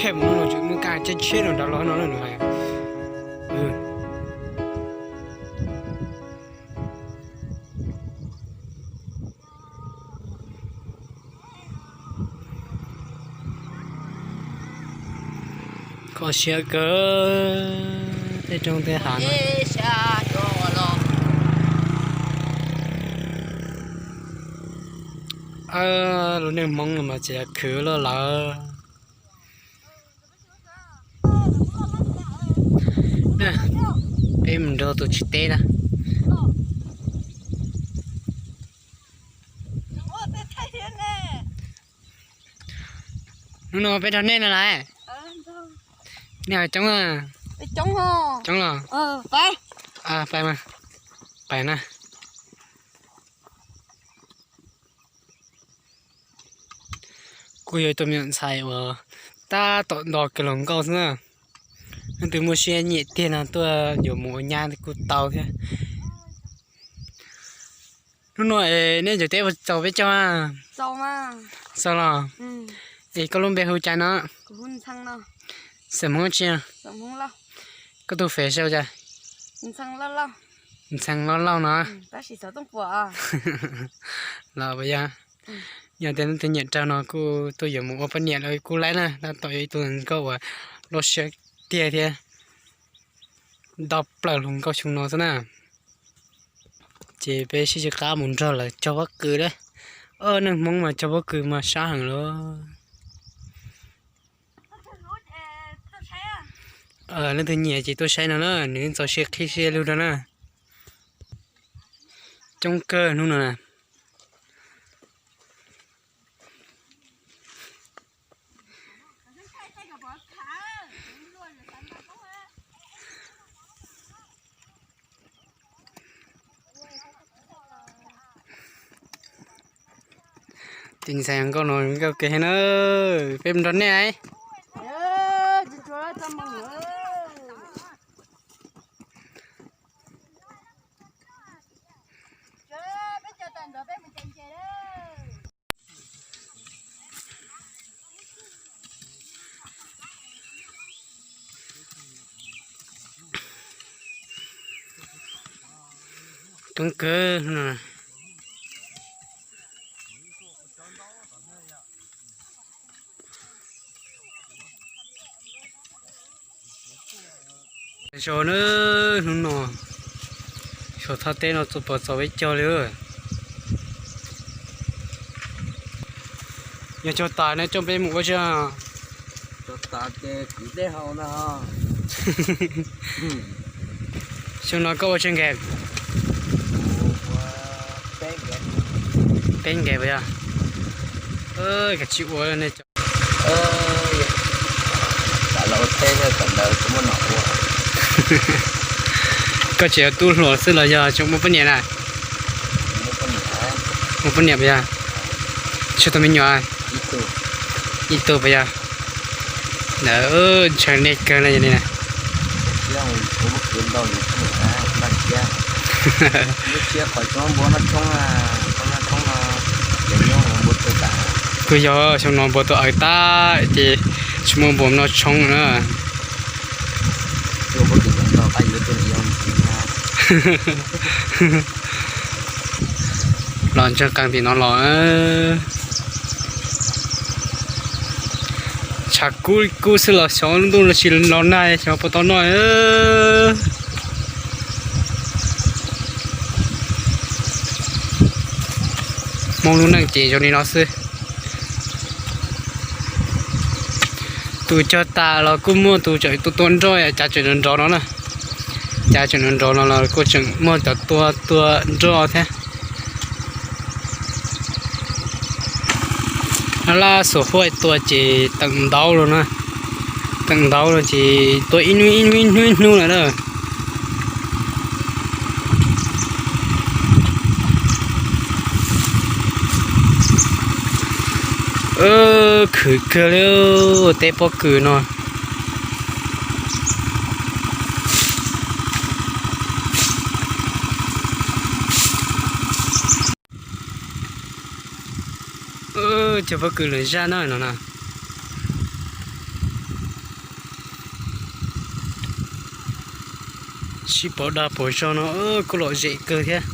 Mus no tseem muaj kab caij tsheb los nrad los no na nws hais. Kho siab kawg tej roob tej hav no. Lub neej Hmoob no mas tseem khwv loj lawm. Peb mus nrog tus tsis teb na. Hnub no peb nrog nej no lawm. Nej ho coob, coob los? Pais mas, pais na. Kuj yog ib tug me nyuam ntxhais uas tab tom nto kiag hluas nkauj xwb na. Leej twg muaj siab nyiam tiag no tuaj yuav mus ua nyab kuj tau thiab. Hnub no es nej cov teb puas txaus peb caug? Txaus los? Es koj lub npe hu cas no? Xeem Hmoob tsi? Koj tus Face sau cas? Ntxhee Lauj Lauj no. Los puas yog? Yog tias leej twg nyiam raug no kuj tuaj yuav mus ua poj niam los kuj laib na, tab tom yog ib tug nkauj uas loj siab tiag thiab nto plaws hluas nkauj xyoo no xwb na. Ces peb sib tsis qab mus nrog lawv cog pob kws lawm. Neeg Hmoob mas cog pob kws mas sab heev lawm. Leej twg nyiam ces tuaj saib no na, nws txaus siab qhib siab lug rau na. Coob kawg hnub no na. Tus ntxhais nkauj no nkauj kawg na, peb mus nrog nej. Coob kawg no. Zoo na, hnub no xyov thaj teb no txaus pom txaus peb caug li. Yog cog tas nej coj peb mus ua tsi? Xyoo no koj ua tsawg nqes? Peb nqes puas yog? Kav tsij ua nej cov. Koj tseem yog tub hluas xwb los yog tseem muaj poj niam na? Muaj poj niam puas yog? Tshuav tus me nyuam? Ib tug puas yog? Ntawd ntshaw nej kawg na yog li na. Kuj yog xyoo no npua tuaj aws tag ces tsis muaj npua noj tshoob na. Los ntseeg qee tim no los. Tshav kub kub xwb los xyov ntuj los tsis los nag xyov puas tau noj. Hmoob lub neej ces zoo li no xwb. Tus cog tas los kuj muaj tus tseem tua tua nroj, cav tseem nrov nrov no na. Cav tseem nrov nrov no los kuj tseem muaj cov tua tua nroj thiab. Laj laj xuas huaj tua ces teem ntaub los na. Teem ntaub los ces tua ib hnub ib hnub ib hnub ib hnub lawm na. Khwv kawg li teb pob kws no. Cov pob kws lwm zaj no no na. Tsis pom dag pom zog no kuj lom zem kawg thiab.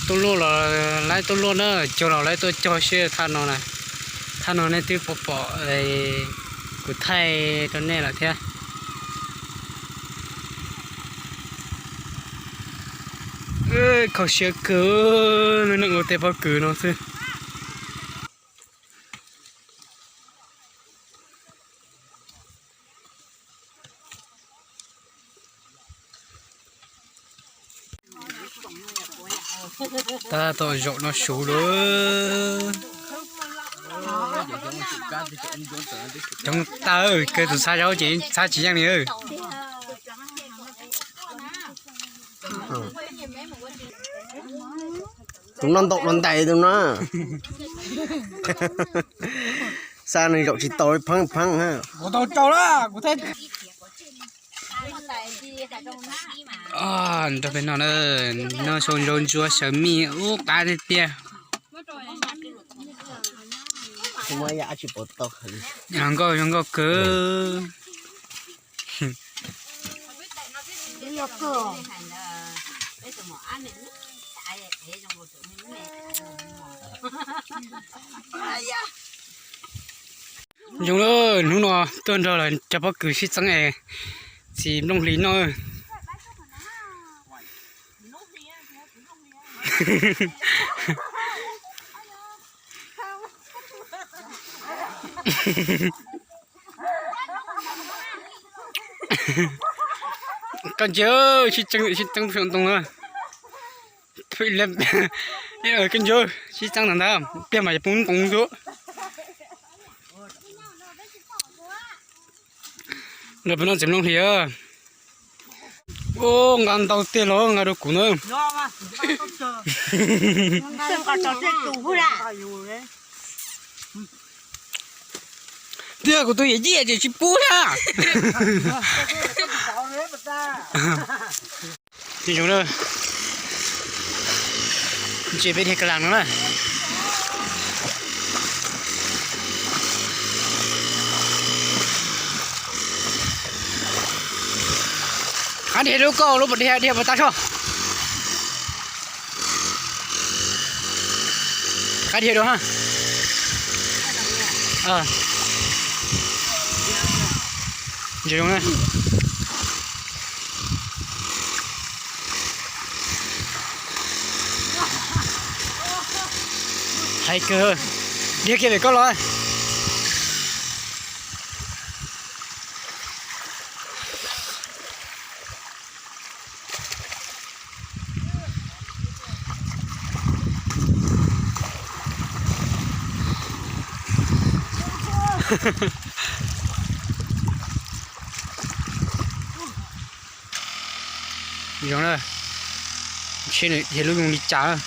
Tuaj luaj los laib tuaj luaj na, cog los laib tuaj cog seb thaj no na. Thaj no nej twb pom pom, kuv thaij rau nej lawm thiab. Kho siab kawg, neeg ua tej pob kws no xwb. Tab tom zaum no suv lawm. Coob tag, kawg tus xav zaub ces xav tsis yeej li. Tus no ntaum no ntais tus no. Xa nws zaum tsis tau, pheeb pheeb. Nrog peb noj na, noj sau nrau ntsuab sawv mij ub qab tiag tiag. Zoo nkauj zoo nkauj kawg. Zoo lawm, hnub no tuaj nrog lawv cog pob kws sib txeeb es txiv nplooj hlis noj. Koj ntsia, sib txeeb sib txeeb saum ntoo na. Koj ntsia, sib txeeb ntawd ntag, pliag mas yuav poob ntoo ntsuab. Nrog peb noj txiv nplooj hlis. Ua nqa ntau tiag los nqa rau kuv na. Tiag kuv tus yawm yij ces tsis pub thiab. Zoo na, ntsia peb dhia ka las no na. Qab dhia lub koj lub pas dhia dhia pas tas soj. Qab dhia dua ha. Zoo na. Hais kawg, dhia kiag pem koj los. Zoo na, ntshe nws dhia lub zoo li cas.